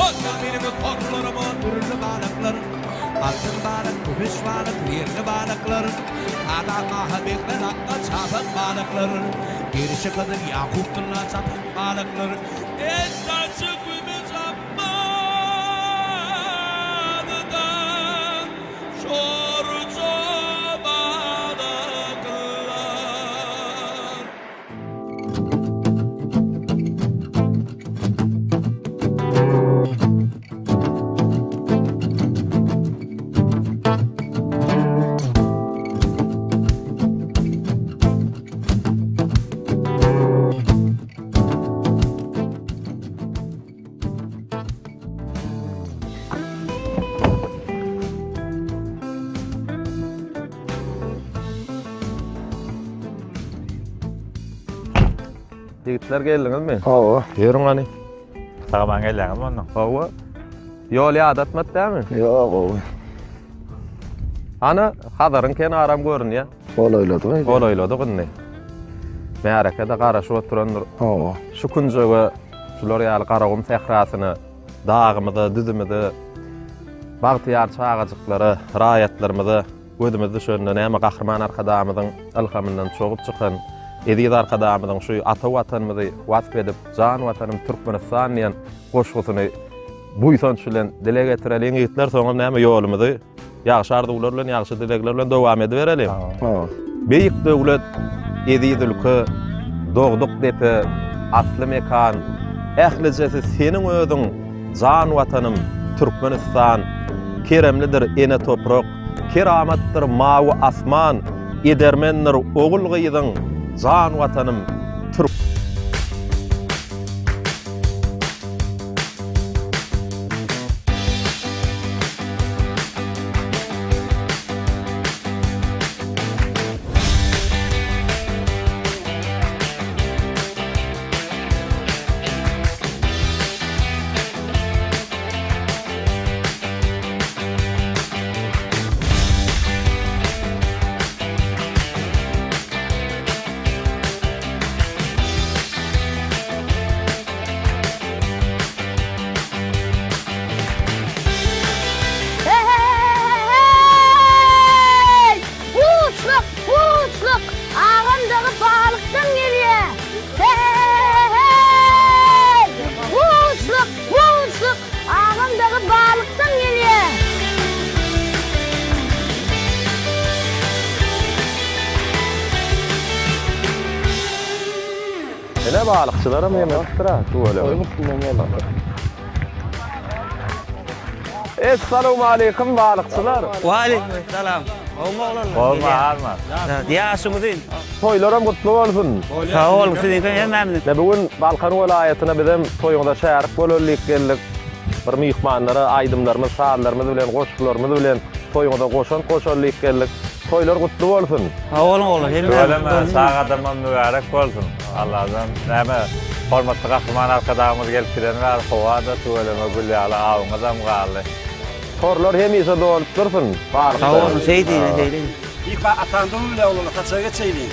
Bolýa meniň torlaryma dürli balyklar, Altyn balyk, kümüş balyk, zerli balyklar, Adamaha meňzän akga çapak balyklar, Gerşi gyzyl ýakup tylla çapak balyklar, Eltaçy gümüş apbady-da, Şorja balyklar. Ýigitler geldiňizmi? Hawa. Ýörüň hany. Sag-aman gelýäňizmi onda? Hawa. Ýol ýadatmady dämi? Ýok, gowy. Ana, Hazaryň kenaram görünýär. Golaýladyk indi. Golaýladyk indi. Märeke-de garaşyp oturandyr. Hawa. Şu künjege, şular ýaly Garagum sährasyna, dagymyza, düzümize, bagtyýar çagajyklara, raýatlarymyza gözümiz düşende näme Gahryman Arkadagymyzyň ylhamyndan çogup çykan eziz Arkadagymyzyň şu ata Watanymyzy wasp edip, Jan Watanym Türkmenistan diýen goşgusyny buýsanç bilen dile getireliň ýigitler, soňam näme ýolumyzy Ýagşy arzuwlar bilen, ýagşy dilegler bilen dowam edibereliň. Beýik döwlet, eziz ülke, dogduk depe, asly mekan, ählijesi seniň özüň, jan Watanym, Türkmenistan. Keremlidir ene toprak, keramatdyr mawy asman, edermendir ogul-gyzyň, jan Watanym, Türk. He-he-he-he-heý! Buşluk, buşluk! Agam dagy balykdan gelýä! He-he-he-he-heý! Buşluk, buşluk! Agam dagy balykdan gelýä! Ine balykçylaram hem öpdür-ä tüweleme. Toýuň üstünden gelipdir. Essalawmaleýkim balykçylar. Waleýkim salam. Gowmy oglanlar? Gowmy arma. Ýaşyň uzyn. Toýlaram gutly bolsun. Sag boluň siziňkem hemmämiziň. Ine bu gün Balkan welaýatyna bizem toýuňyza şärik bolaly diýip geldik. Bir myhmanlara aýdymlarymyz, sazlarymyz bilen, goşgularymyz bilen toýuňyza goşant goşaly diýip geldik. Toýlar gutly bolsun. Sag boluň oglan hemmämiz. Tüweleme sagadamam mübärek bolsun. Allajan näme hormatly Gahryman Arkadagymyz gelip gideni bäri howada tüweleme gül ýaly awyňyzam galdy. Torlar hemişe dolup dursun. Sag boluň şeýdiň şeýdiň. Ýyka ataň döwül oglanlar saçaga geçeýliň.